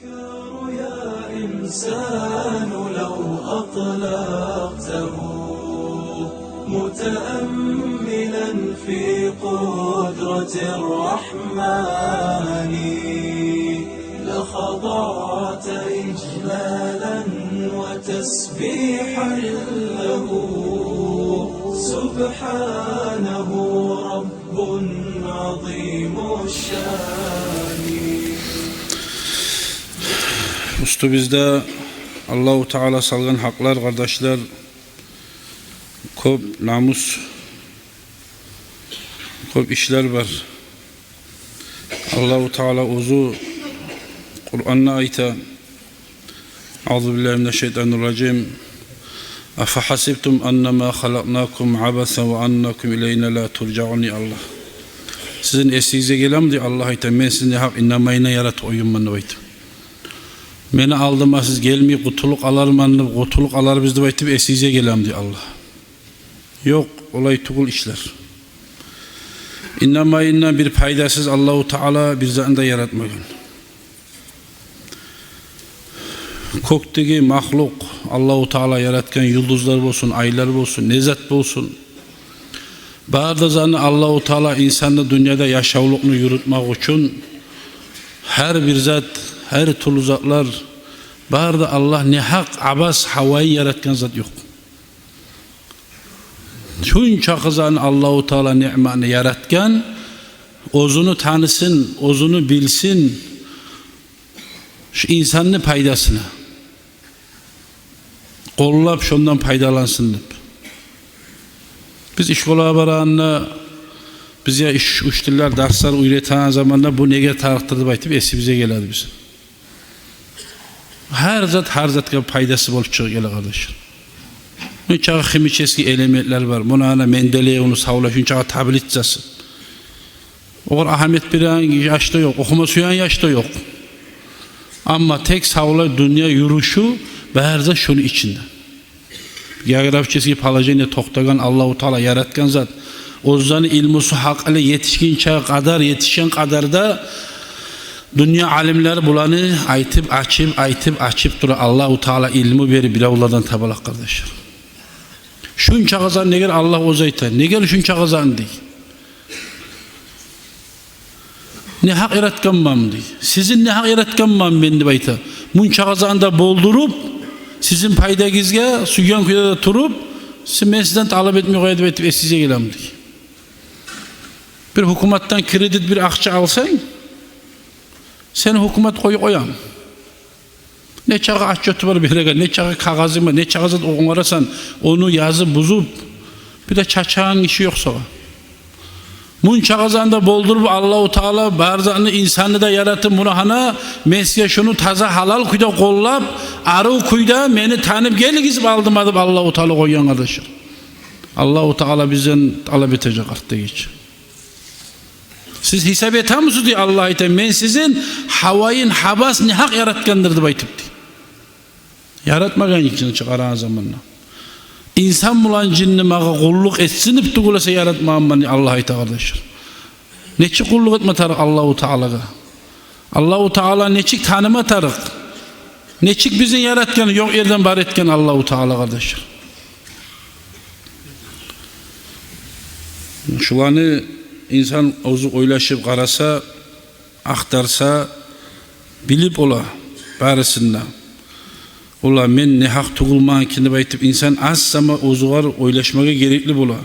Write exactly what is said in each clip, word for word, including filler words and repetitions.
يا إنسان لو أطلقته متأملا في قدرة الرحمن لخضعت إجلالا وتسبيحا له، سبحانه رب عظيم الشان. Уьстюбюзде Аллагьу Таала салгъан гьакълар, къардашлар, кёп намус, кёп ишлер бар. Аллагьу Таала оьзю Къуранда айта: أعوذ بالله من الشيطان الرجيم. أفحسبتم أنما خلقناكم عبثا وأنكم إلينا لا ترجعون, дей Аллагь. Сизин эсигизге гелеми, дей Аллагь, айта, мен сизин негьакъ иннамайына яратып къойгъанман деп айта. Мени алдыма сиз гелмей къутулуп къаларман деп, къутулуп къаларбыз деп айтып эсигизге гелеми, дей Аллагь. Ёкъ, олай тюгюл ишлер. Иннамайындан бир пайдасыз Аллагьу Таала бир затны да яратмагъан. Кёкдеги махлукъ, Аллагьу Таала яратгъан юлдузлар болсун, айлар болсун, не зат болсун, бары да затны Аллагьу Таала инсанны дюньяда яшавлукъну юрютмакъ учун, гьар бир зат, гьар тюрлю затлар, бары да Аллагь негьакъ, абас, гьавайын яратгъан зат ёкъ. Шунчакъы затны Аллагьу Таала, ниъматны яратгъан, оьзюню танысын, оьзюню билсин, шу инсанны пайдасына къоллап, шондан пайдалансын деп. Биз ишколагъа барагъанда, бизге иш-, учительлер дарслар уьйретеген заманда, бу неге тарыкъдыр деп айтып эсибизге геледи бизин. Гьар зат, гьар затгъа пайдасы болуп чыгъып геле, къардашлар. Мунчакъы химический элементлер бар. Муна, ана, Менделеевну савлай, шунчакъы таблицасы. Огъар агьамият береген яш да ёкъ, охума сюеген яш да ёкъ. Амма тек савлай дюнья юрюшю, бары зат шону ичинде. Географический положение токътагъан, Аллагьу Таала яратгъан зат. Оьзлени илмусу, гьакъылы етишгинче къадар, етишген къадарда дюнья алимлери буланы айтып, ачып, айтып, ачып тура. Аллагьу Таала илму берип биревлерден табалакъ, къардашлар. Шунчакъы зат негер, Аллагь оьзю айта, негер шунчакъы затны, дей. Негьакъ яратгъанманмы, дей. Сизин негьакъ яратгъанманмы мен, деп айта. Мунчакъы затны да болдуруп, сизин пайдагъызгъа, сюйген кюйде де туруп, сиз, мен сизден талап этмей къояй деп айтып эсигизге гелеми, дей. Бир гьукуматдан кредит, бир акъча алсанг, сени гьукумат къоюп къоямы? Нечакъы отчёту бар береген, нечакъы кагъазы бар, нечакъы зат онгарасан, ону язып, бузуп, бир де чачагъан гиши ёкъ сагъа. Мунчакъы затны да болдуруп, Аллагьу Таала бары затны, инсанны да яратып, муна гьана, мен сизге шуну таза, гьалал кюйде къоллап, арив кюйде мени танып гелигиз алдыма деп Аллагьу Таала къойгъан, къардашлар. Аллагьу Таала бизден талап этежек артдагъыча. Сиз гьисап этемисиз, дей, Аллагь айта, мен сизин гьавайын, гьабас, негьакъ яратгъандыр деп айтып, дей. Яратмагъан экен, чыгъарагъан заманда. Инсан булан жинни магъа къуллукъ этсин деп тюгюл эсе яратмагъанман, дей, Аллагь айта, къардашлар. Нечик къуллукъ этме тарыкъ Аллагьу Таалагъа? Аллагьу Таала нечик таныма тарыкъ? Нечик бизин яратгъан, ёкъ ерден бар этген Аллагьу Таала, къардашлар? Шуланы инсан оьзю ойлашып къараса, ахтарса, билип бола барысын да. Ола, мен негьакъ тюгюлмен экен деп айтып, инсан аз сама оьзюгер ойлашмагъа герекли бола.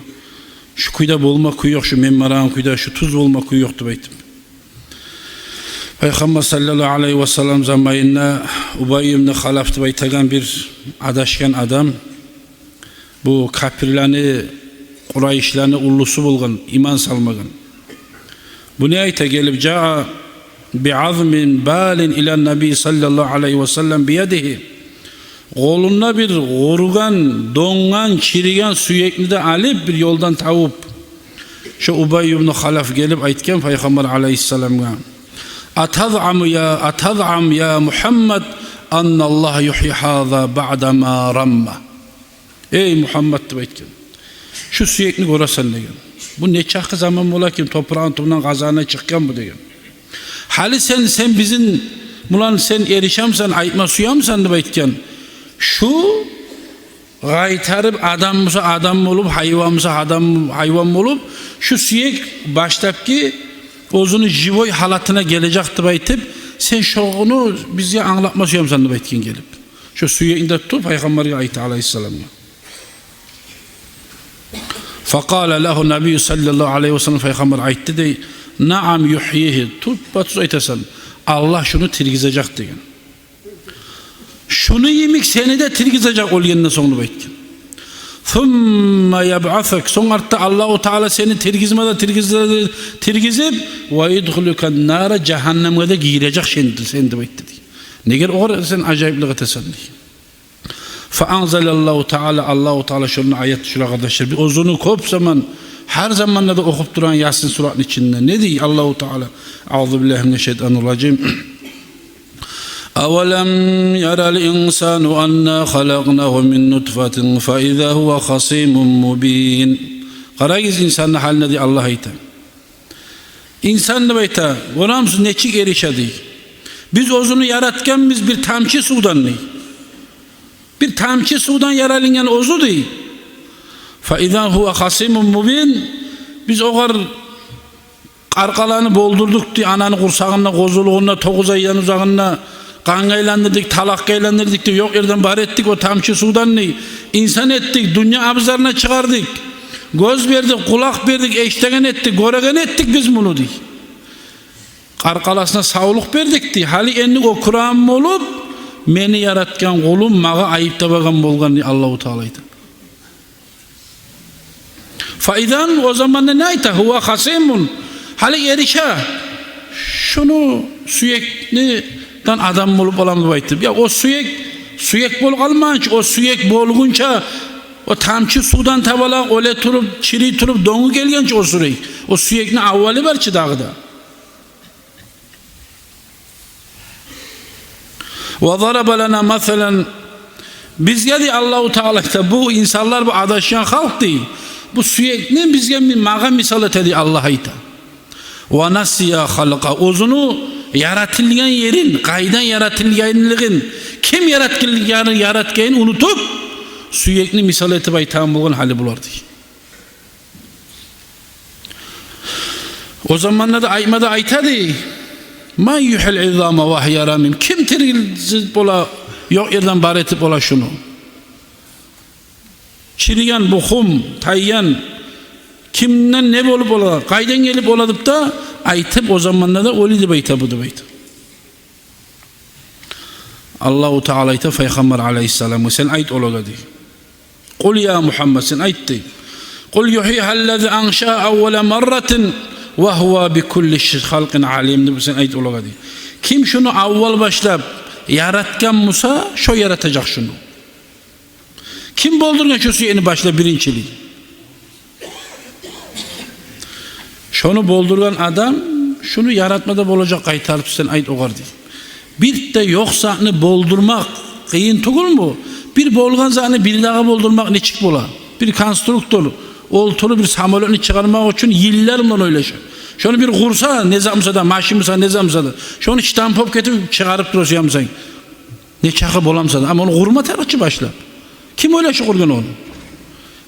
Шу кюйде болма кюй ёкъ, шу мен барагъан кюйде, шу тюз болма кюй ёкъ деп айтып. Пайхаммар саллаллагьу алайгьи васаллам заманында Убай ибн Халаф деп айтагъан бир адашгъан адам, бу капирлени, къурайшланы уллусу болгъан, иман салмагъан. Бу не айта гелип: «Жаа би азмин балин илан наби саллаллагьу алайгьи васаллам биядигьи». Къолунда бир къуругъан, донгъан, чириген сюекни де алып, бир ёлдан табып, шо Убай ибн Халаф гелип айтгъан Пайхаммар алайгьиссаламгъа: «Атазъаму я, атазъаму я Мухаммад, анналлагьа юхьйи гьаза баъда ма рамма?» «Эй Мухаммад, — деп айтгъан, — шу сюекни гёресен, — деген. — Бу нечакъы заман бола экен, топурагъын тюбюнден къазгъанда чыкъгъан бу, — деген. — Гьали сен, сен бизин булан сен эришемисен, айтма сюемисен деп айтгъан. Шу къайтарып адам буса адам болуп, гьайван буса адам, гьайван болуп, шу сюек башлапгъы оьзюню живой гьалатына гележек деп айтып, сен шону бизге англатма сюемисен деп айтгъан гелип. Шу сюекни де тутуп, пайхаммаргъа айта, алайгьиссаламгъа. Факъала лагьу набий саллаллагьу алайгьи ва саллам, пайхаммар айтды дей: «Наам, юхьйигьи, туппа-тюз айтасан, Аллагь шуну тиргизежек», – деген. «Шуну йимик сени де тиргизежек оьлгенден сонг», – деп айтгъан. «Сумма ябъасук, сонг артда Аллагьу Таала сени тиргизме де тиргизе-, тиргизип, ва юдхилука ннара, жагьаннемге де гийирежек сени, сени», – деп айтды дей. «Неге огъар сен ажайыплыкъ этесен?» – дей. Фаанзалаллагьу Таала, Аллагьу Таала шонда аят тюшюре, къардашлар. Биз оьзюню кёп заман, гьар заманда да охуп турагъан Ясин суратны ичинде. Не дей Аллагьу Таала? Аузу биллагьи минашшайтанир ражим. Авалам ярал инсану анна халакънагьу мин нутфатин фаиза гьува хасимун мубин. Къарагъыз инсанны гьалына, дей, Аллагь айта. Инсан, деп айта, гёремисиз, нечик эрише, дей. Биз оьзюню яратгъанбыз бир тамчы сувдан, дей. Бир тамчы сувдан яралынгъан оьзю, дей. Фаиза гьува хасимун мубин. Биз огъар къаркъараны болдурдукъ, дей, ананы къурсагъында, къозулугъунда, тогъуз айдан узагъында къангъа айландырдыкъ, талакъгъа айландырдыкъ, дей, ёкъ ерден бар этдик о тамчы сувдан, дей. Инсан этдик, дюнья абзарына чыгъардыкъ. Гёз бердик, къулакъ бердик, эшитеген этдик, гёреген этдик биз муну, дей. Къаркъарасына савлукъ бердик, дей. Гьали энни оькюреген болуп, мени яратгъан къулум магъа айып табагъан болгъан, дей, Аллагьу Таала айта. Фаиза, о заманда не айта? Гьува хасимун. Гьали эрише. Шуну сюекден адам болуп къаламы деп айтып. Я о сюек, сюек болуп къалмагъан чы, о сюек болгъунча, о тамчы сувдан табалакъ оьле туруп, чирий туруп, донгу гелген чи о сюек. О сюекни аввалы бар чы дагъы да. Ва зараба лана масалан. Бизге, дей, Аллагьу Таала айта, бу инсанлар, бу адашгъан халкъ, дей, бу сюекни бизге, магъа мисал эте, дей, Аллагь айта. Ва насия халкъа. Оьзюню яратылгъан ерин, къайдан яратылгъанлыгъын, ким яратгъанлыгъын, яратгъанын унутуп, сюекни мисал этип айтагъан болгъан гьали булар, дей. О заманда да айтма да айта, дей: «Ман юхьйил изама ва гьия рамим». Ким тиргизип бола, ёкъ ерден бар этип бола шуну? Чириген, бухум, тайгъан, кимден не болуп бола, къайдан гелип бола деп де айтып, о заманда да оьле деп айта, бу деп айта. Аллагьу Таала айта пайхаммар алайгьиссаламгъа: «Сен айт олагъа, – дей. – Къул я Мугьаммад, сен айт, – дей. – Къул юхьйигьа ллази аншаагьа аввала марратин ва гьува бикулли халкъин алим», – деп сен айт олагъа, – дей. Ким шуну аввал башлап яратгъан буса, шо яратажакъ шуну. Ким болдургъан шо сюекни башлап биринчилей? Шону болдургъан адам шуну яратма да болажакъ къайтарып, сен айт огъар, – дей. – Бир де ёкъ затны болдурмакъ къыйын тюгюлмю? Бир болгъан затны бир дагъы болдурмакъ нечик бола? Бир конструктор олтуруп бир самолётну чыгъармакъ учун йыллар булан ойлаша. Шону бир къурса, не зат буса да, машин буса, не зат буса да, шону штамповка этип чыгъарып тура сюемисен. Нечакъы боламыса да, амма ону къурма тарыкъ чы башлап. Ким ойлашып къургъан ону?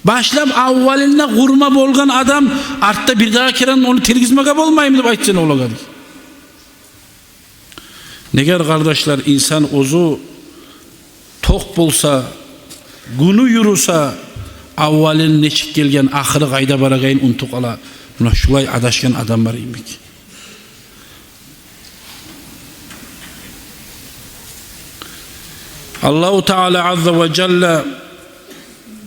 Башлап аввалында къурма болгъан адам артда бир дагъы керен ону тиргизмеге болмаймы деп айт сен олагъа, – дей. Негер, къардашлар, инсан оьзю токъ болса, гюню юрюсе, аввалын нечик гелген, ахыры къайда барагъанын унутуп къала. Муна шулай адашгъан адамлар йимик. Аллагьу Таала азза ва жалла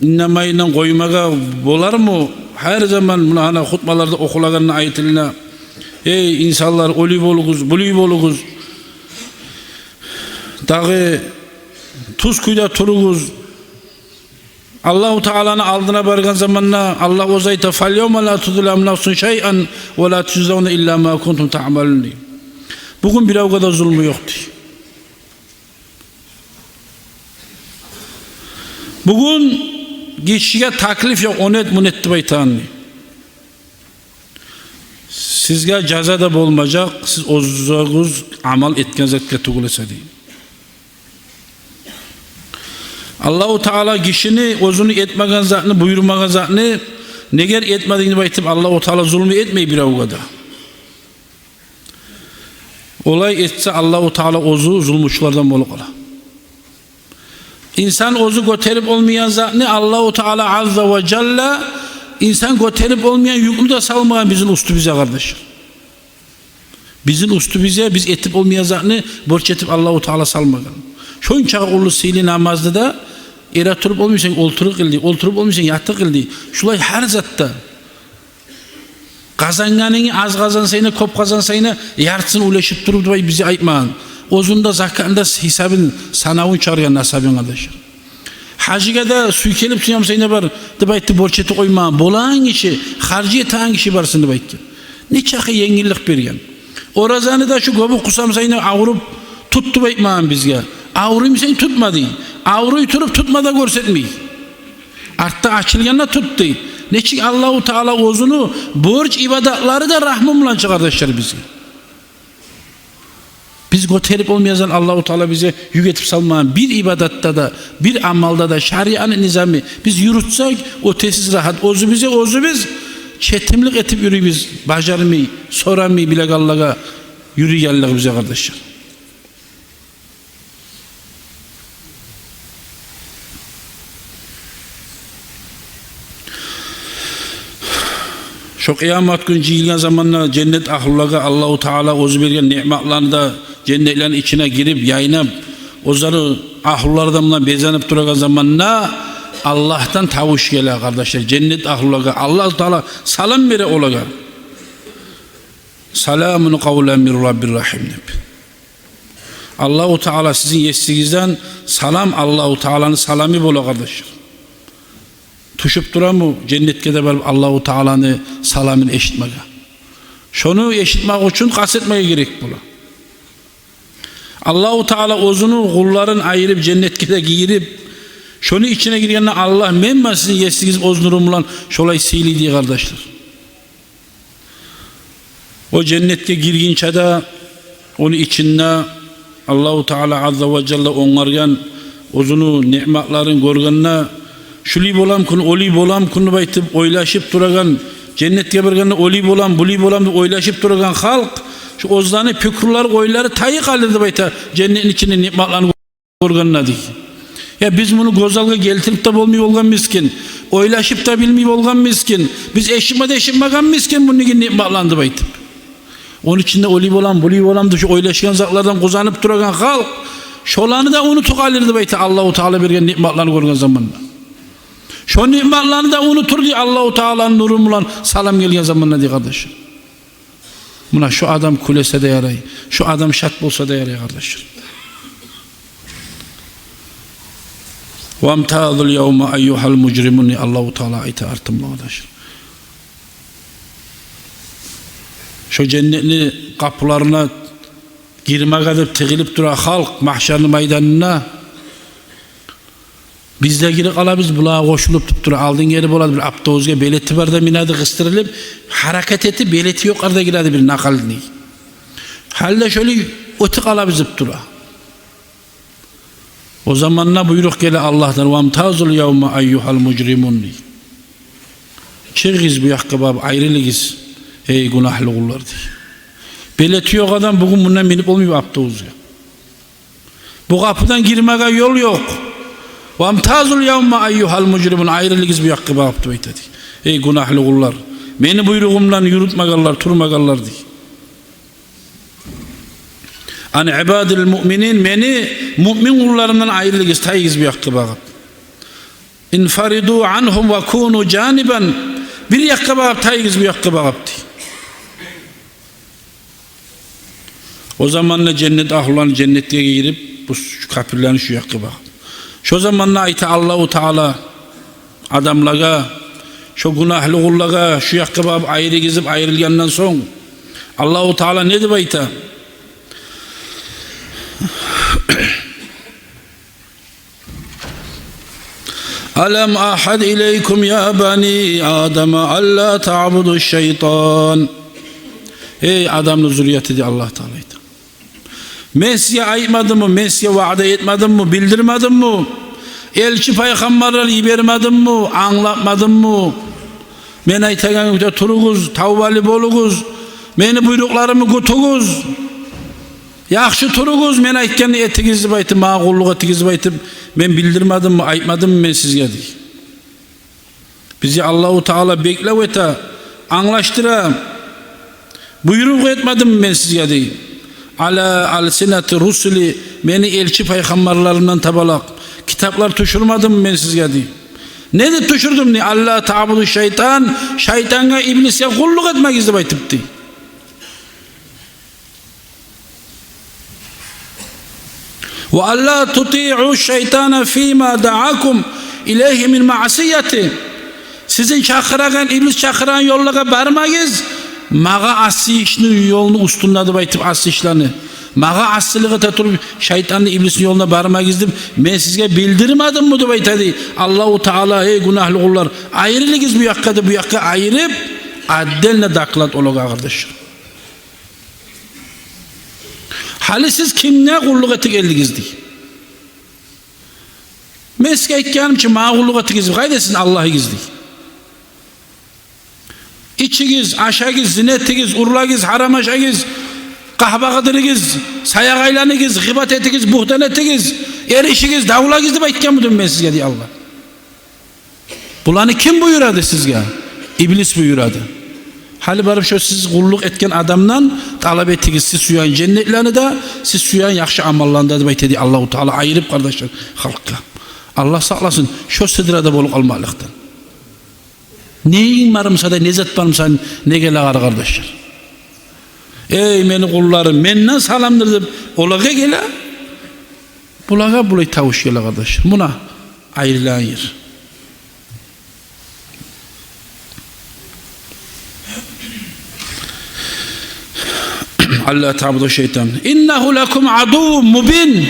иннемейинден къоймагъа болармы? Гьар заман муна гьана хутбаларда охулагъанда айтыла: «Эй инсанлар, олай болугъуз, булай болугъуз, дагъы тюз кюйде туругъуз». Аллагьу Тааланы алдына баргъан заманда Аллагь оьзю айта: «Фал явма ла тузламу нафсун шайъан ва ла тужзавна илла ма кунтум таъмалун», – дей. Бугюн биревге де зулму ёкъ, – дей. Бугюн гишиге таклиф ёкъ, ону эт, муну эт деп айтагъан, – дей. Сизге жаза да болмажакъ, сиз оьзюгюз амал этген затгъа тюгюл эсе, дей. Аллагьу Таала гишини оьзюню этмеген затны, буюрмагъан затны негер этмединг деп айтып, Аллагьу Таала зулму этмей биревге де. Олай этсе, Аллагьу Таала оьзю зулмучулардан болуп къала. Инсан оьзю гётерип болмайгъан затны Аллагьу Таала азза ва жалла, инсан гётерип болмайгъан юкню де салмагъан бизин уьстюбюзге, къардашлар. Бизин уьстюбюзге биз этип болмайгъан затны борч этип Аллагьу Таала салмагъан. Шончакъы уллу сыйлы намазны да эретуруп болмайсан, олтуруп къыл дей, олтуруп болмайсан, ятып къыл дей. Шулай гьар затда. Къазангъанынгны аз къазансанг да, кёп къазансанг да, яртысын уьлешип туруп деп бизге айтмагъан. Оьзюню де, закатны да гьисабын, санавун чыгъаргъан насабын, къардашлар. Гьажгъа да сюйкелип сюйсенг де бар деп айтды, борч этип къоймагъан. Болагъан гиши, харжы этеген гиши барсын деп айтгъан. Нечакъы енгиллик берген. Оразаны да шу гёбюк къусамсанг да авруп тут деп айтмагъан бизге. Авруймусан, тутма дей. Авруй туруп тутма да гёрсетмей. Артда ачылгъанда тут дей. Нечик Аллагьу Таала оьзюню борч ибадатлары да рагьму булан чыгъарды, къардашлар, бизге. Биз гётерип болмайгъан затны Аллагьу Таала бизге юк этип салмагъан. Бир ибадатда да, бир амалда да шариатны низамы биз юрютсек, оьтесиз рагьат, оьзюбюзге оьзюбюз четимлик этип юрюйбюз, бажармай, сорамай билегенлеге юрюйгенлигибизге, къардашлар. Шо къыямат гюн жыйылгъан заманда женнет агьлюлеге Аллагьу Таала оьзю берген ниъматланы да, женнетлени ичине гирип, яйнап, оьзлени агьлюлери де булан безенип турагъан заманда Аллагьдан тавуш геле, къардашлар, женнет агьлюлеге Аллагьу Таала салам бере олагъа. «Саламун къавлан мин Раббир рагьим» деп. Аллагьу Таала сизин есигизден салам, Аллагьу Тааланы саламы бола, къардашлар. Тюшюп турамы женнетге де барып Аллагьу Тааланы саламын эшитмеге? Шону эшитмек учун къаст этмеге герек бола. Аллагьу Таала оьзюню къулларын айырып, женнетге де гийирип, шону ичине гиргенде Аллагь: «Мен, мен сизин есигиз оьз нурум булан шолай сыйлы», — дей, къардашлар. О женнетге гиргинче де, ону ичинде Аллагьу Таала азза ва жалла онгаргъан оьзюню ниъматларын гёргенде, шулай боламы экен, олай боламы экен деп айтып ойлашып турагъан, женнетге баргъанда олай боламы, булай боламы деп ойлашып турагъан халкъ, шу оьзлени пикрулары, ойлары тайып къалыр деп айта, женнетни ичинде ниъматланы гёргенде, дей. Я, биз муну гёз алгъа гелтирип де болмай болгъанмы экен, ойлашып да билмей болгъанмы экен, биз эшитме де эшитмегенми экен муну ниъматларын деп айтып. Ону ичинде олай боламы, булай боламы деп шу ойлашгъан затлардан къуванып турагъан халкъ, шоланы да унутуп къалыр деп айта, Аллагьу Таала берген ниъматланы гёрген заманда. Шо ниъматланы да унутур, дей, Аллагьу Тааланы нуру булан салам гелген заманда, дей, къардаш. Муна шу адам кюлесе де ярай, шу адам шат болса да ярай, къардашлар. «Вамтазул явма айюгьал мужримун», — Аллагьу Таала айта артында, къардашлар. Шо женнетни къапуларына гирмеге деп тыгъылып тура халкъ магьшарны майданына. «Биз де гирип къалабыз, булагъа къошулуп», — деп тура. Алдын гери болады, бир автобусгъа билети бар да минеди, къыстырылып, гьаракат этип, билети ёкъ арада гиреди бир накъалны. «Гьали де шолай оьтюп къалабыз», — деп тура. О заманда буйрукъ геле Аллагьдан: «Вамтазул явма айюгьал мужримун», — дей. «Чыгъыгъыз бу якъгъа багъып, айрылыгъыз, эй гюнагьлы къуллар», — дей. Билети ёкъ адам бугюн мундан минип болмай бу автобусгъа. Бу къапудан гирмеге ёл ёкъ. «Вамтазул явма айюгьал мужримун», «Айрылыгъыз бу якъгъа багъып», — деп айтады. «Эй гюнагьлы къуллар, мени буйругъумдан юрютмегенлер, турмагъанлар», — дей. «Ан ибадил муъминин», «Мени муъмин къулларымдан айрылыгъыз, тайыгъыз бу якъгъа багъып». «Инфариду ангьум ва куну жанибан», «Бир якъгъа багъып тайыгъыз, бу якъгъа багъып», — дей. О заманда женнет агьлуланы женнетге гийирип, бу капирлени шу якъгъа багъып. Шо заманда айта Аллагьу Таала адамлагъа, шо гюнагьлы къуллагъа, шу якъгъа багъып айрыгъыз деп айрылгъандан сонг, Аллагьу Таала не деп айта? «Алам агьад илайкум я бани Адама алла таъбуду шайтан». Эй адамны зуррияты, дей Аллагь Таала айта. Мен сизге айтмадыммы, мен сизге ваъда этмедимми, билдирмедимми? Элчи пайхаммарлар йибермедимми, англатмадыммы? Мен айтагъан кюйде туругъуз, тавбалы болугъуз, мени буйрукъларымны кютюгюз, яхшы туругъуз, мен айтгъанны этигиз деп айтып, магъа къуллукъ этигиз деп айтып, мен билдирмедимми, айтмадыммы мен сизге, дей. Бизге Аллагьу Таала беклев эте, англашдыра, буйрукъ этмедимми мен сизге, дей. Ала алсинати русули, мени элчи пайхаммарларымдан табалакъ китаплар тюшюрмедимми мен сизге, дей. Не деп тюшюрдюм, дей? Алла таъбуду шайтан, шайтангъа, иблисге къуллукъ этмегиз деп айтып, дей. Ва алла тутиъу шайтана фима даъакум илайгьи мин маъсияти. Сизин чакъырагъан, иблис чакъырагъан ёллагъа бармагъыз, магъа асси ишни ёлуну уьстюнде деп айтып, асси ишлени. Магъа ассилик эте туруп, шайтанны, иблисни ёлуна бармагъыз деп мен сизге билдирмедимми деп айта, дей Аллагьу Таала. Эй гюнагьлы къуллар, айрылыгъыз бу якъгъа деп, бу якъгъа айырып, отдельно доклад олагъа, къардашлар. Гьали сиз кимге къуллукъ этип гелдигиз, дей. Мен сизге айтгъаным чы, магъа къуллукъ этигиз, къайда сизин Аллагьыгъыз, дей. Ичигиз, ашагъыз, зина этигиз, урлагъыз, гьарам ашагъыз, къагьба къыдырыгъыз, саякъ айланыгъыз, гъыйбат этигиз, бугьтан этигиз, эришигиз, давлагъыз деп айтгъанмыдым мен сизге, дей Аллагь. Буланы ким буюрады сизге? Иблис буюрады. Гьали барып шо сиз къуллукъ этген адамдан талап этигиз сиз сюеген женнетлени де, сиз сюеген яхшы амалланы да деп айта, дей Аллагьу Таала, айырып, къардашлар, халкъгъа. Аллагь сакъласын шо сыдрада болуп къалмакълыкъдан. Неинг бар буса да, не зат бар буса, неге лагъар, къардашлар. Эй мени къулларым, менден саламдыр деп олагъа геле. Булагъа булай тавуш геле, къардашлар. Муна айрылагъан ер. Алла таъбуду шайтан. Иннагьу лакум адуввун мубин.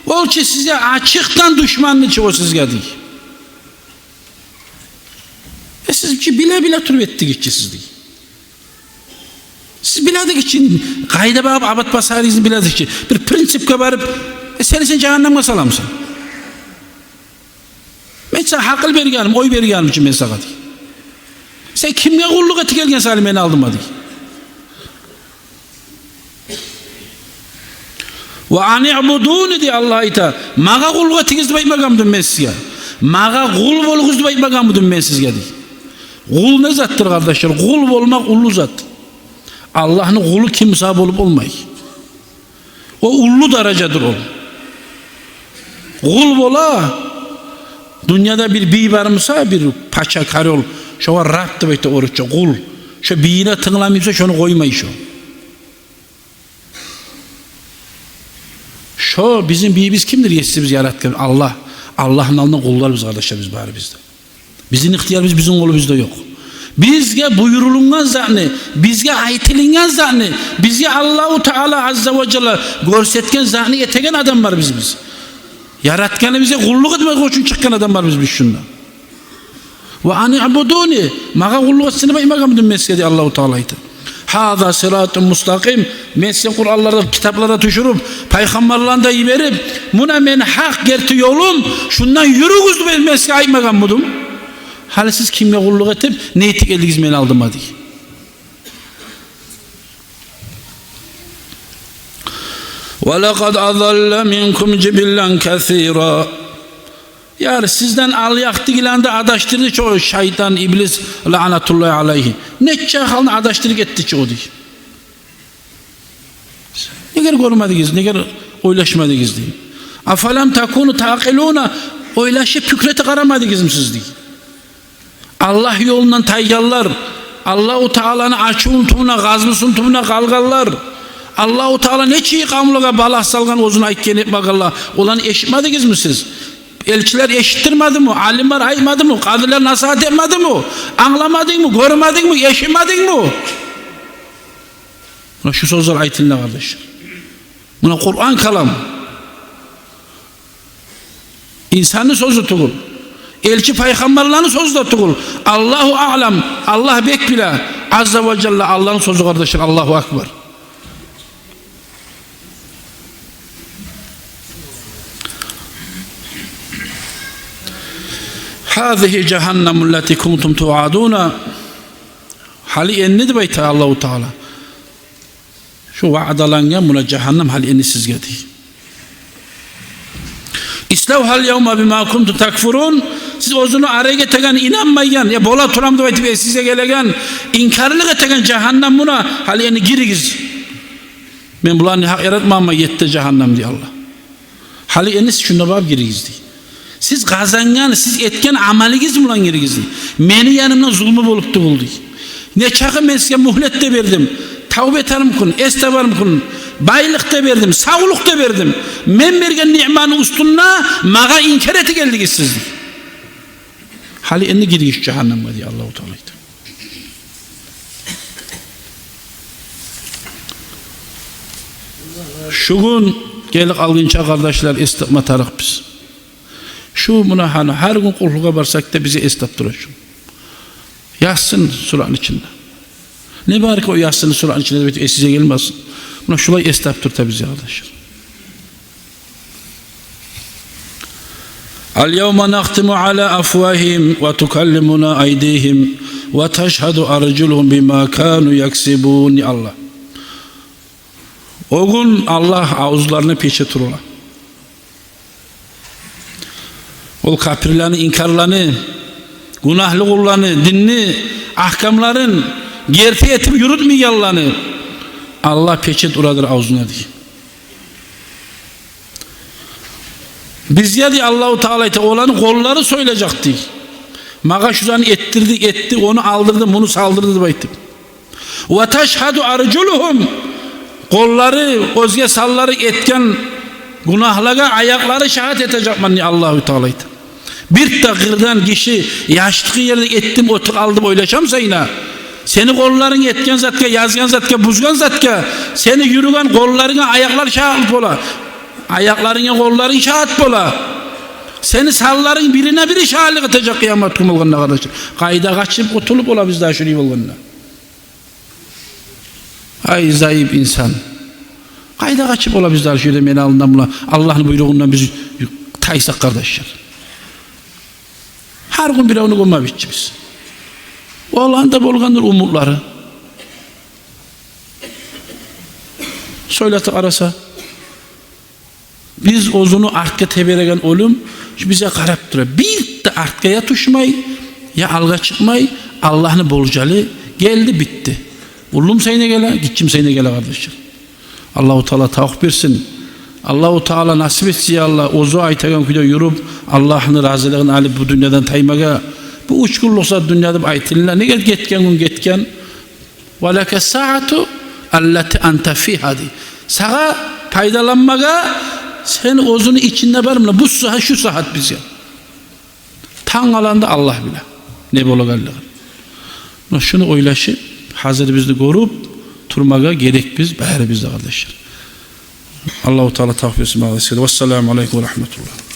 Ол чы сизге ачыкъдан душманны чы о сизге, дей. Э, сиз чи биле-биле туруп этдигиз чи сиз, дей. Сиз биледигиз чи, къайда багъып абат басарыгъызны биледигиз чи. Бир принципге барып, э, сени сен жагьаннемге саламысан? Мен сагъа гьакъыл бергеним, ой бергеним чи мен сагъа, дей. Сен кимге къуллукъ этип гелгенсен гьали мени алдыма, дей. Ва аниъбудуни, дей Аллагь айта. Магъа къуллукъ этигиз деп айтмагъанмыдым мен сизге? Магъа къул болугъуз деп айтмагъанмыдым мен сизге, дей. Къул не затдыр, къардашлар? Къул болмакъ уллу зат. Аллагьны къулу ким буса болуп болмай. О уллу даражадыр ол. Къул бола. Дюньяда бир бий бар буса, бир пача, король, шогъар раб деп айта орусча, къул. Шо бийине тынгламай буса, шону къоймай шо. Шо бизин бийибиз кимдир? Есибиз, яратгъан Аллагь. Аллагьны алдында къуллар биз, къардашлар, биз барыбыз да. Бизин ихтиярыбыз бизин къолубузда ёкъ. Бизге буюрулунгъан затны, бизге айтылынгъан затны, бизге Аллагьу Таала азза ва жалла гёрсетген затны этеген адамлар биз, биз. Яратгъаныбызгъа къуллукъ этмек учун чыкъгъан адамлар биз, биз шунда. Ва аниъбудуни, магъа къуллукъ этсин деп айтмагъанмыдым мен сизге, дей Аллагьу Таала айта. Гьаза сиратун мустакъим. Мен сизге Къуранларда, китапларда тюшюрюп, пайхаммарланы да йиберип, муна мени гьакъ герти ёлум, шундан юрюгюз деп мен сизге айтмагъанмыдым? Гьали сиз кимге къуллукъ этип, не этип гелдигиз мени алдыма, дей. Ва лакъад адалла минкум жибиллан касира. Яни сизден алъякъдагъыланы да адашдырды чы о шайтан, иблис, лаънатуллагьи алайгьи. Нече халкъны адашдырып гетди чы о, дей. Негер гёрмедигиз, негер ойлашмадыгъыз, дей. Афалам такуну таъкъилуна, ойлашып, пикир этип къарамадыгъызмы сиз, дей. Аллагь ёлундан тайгъанлар, Аллагьу Тааланы ачувуну тюбюне, гъазабыны тюбюне къалгъанлар, Аллагьу Таала нече къавумлагъа балагь салгъан оьзюню айтгъанын этмегенлер, оланы эшитмедигизми сиз? Элчилер эшитдирмедими? Алимлер айтмадымы? Къадилер насигьат этмедими? Англамадынгмы? Гёрмедингми? Эшитмедингми? Муна шу сёзлер айтылына, къардашлар. Муна Къуран калам. Инсанны сёзю тюгюл. Элчи пайхаммарланы сёзю де тюгюл. Аллагьу аълам, Аллагь бек биле. Азза ва жалла Аллагьны сёзю, къардашлар. Аллагьу акбар. «Гьазигьи жагьаннаму ллати кунтум туъадуна». Гьали энни, деп айта Аллагьу Таала, шу ваъдалангъан муна жагьаннам гьали энни сизге, дей. «Иславгьал явма бима кунтум такфурун». Сиз оьзюню арек этеген, инанмайгъан, я бола турам деп айтып эсигизге гелеген, инкарлыкъ этеген жагьаннам муна, гьали энни гиригиз. Мен буланы гьакъ яратмагъанман, етти жагьаннам, дей Аллагь. Гьали энни сиз шунда барып гиригиз, дей. Сиз къазангъан, сиз этген амалыгъыз булан гиригиз, дей. Мени янымдан зулму болуп тюгюл, дей. Нечакъы мен сизге мюгьлет де бердим, тавба этермикен, эс табармикен, байлыкъ да бердим, савлукъ да бердим. Мен берген ниъманы уьстюнде магъа инкар этип гелдигиз сиз, дей. Гьали энни гиригиз жагьаннамгъа, дей Аллагьу Таала айта. Шу гюн гелип къалгъынча, къардашлар, эс тапма тарыкъ биз. Шу муна гьана гьар гюн къуллукъгъа барсакъ да, бизге эс тапдыра шу Ясин сураны ичинде. Не бар экен о Ясин сураны ичинде деп эсигизге гелмесин. Муна шулай эс тапдырта бизге, къардашлар. «Ал явма нахтиму ала афвагьигьим ва тукаллимуна айдигьим ва ташгьаду аржулугьум бима кану яксибун», дей Аллагь. О гюн Аллагь авзларына печать ура. Ол капирлени, инкарланы, гюнагьлы къулланы, динни агькамларын герти этип юрютмейгенлени Аллагь печать урадыр авзуна, дей. Бизге, дей Аллагьу Таала айта, оланы къоллары сёйлежек, дей. Магъа шу затны этдирди, этди, ону алдырды, муну салдырды деп айтып. «Ва ташгьаду аржулугьум». Къоллары, оьзге санлары этген гюнагьлагъа аякълары шагьат этежекмен, дей Аллагьу Таала айта. Бир де къырдан гиши яшдыкъы ерде этдим, отур алдым ойлашамысан, сени къолларынг этген затгъа, язгъан затгъа, бузгъан затгъа, сени юрюген къолларынга аякълар шагьатлыкъ бола. Аякъларынга къолларынг шагьат бола. Сени санларынг бирине бири шагьатлыкъ этежек къыямат гюн болгъанда, къардашлар. Къайда къачып къутулуп болабыз дагъы шулай болгъанда? Ай, зайып инсан. Къайда къачып болабыз дагъы шу ерде мени алдымдан, муна Аллагьны буйругъундан биз тайсакъ, къардашлар? Гьар гюн биревню гёмебизчи биз. Оланы да болгъандыр умутлары. Сёйлетип къараса, биз оьзюню артгъа тебереген оьлюм шу бизге къарап тура. Бир де артгъа я тюшмей, я алгъа чыкъмай, Аллагьны болжалы гелди, битди. Уллумсайна геле, гиччимсайна геле, къардашлар. Аллагьу Таала тавпикъ берсин. Аллагьу Таала насип этсин, я Аллагь, оьзю айтагъан кюйде юрюп, Аллагьны разилигин алып бу дюньядан таймагъа. Бу уьч гюнлюк зат дюнья деп айтыла. Неге, гетген гюн гетген. «Ва лака саату аллати анта фигьа», дей. Сагъа пайдаланмагъа сен оьзюню ичингде бар, муна бу сагьат, шу сагьат бизге. Танг аланда Аллагь биле не болагъанлыгъын. Муна шуну ойлашып, гьазирибизни гёрюп турмагъа герекбиз барибиз де, къардашлар. Аллагьу Таала тавпикъ берсин, магъа эсгере. Вассаламу алайкум ва рагьматуллагь.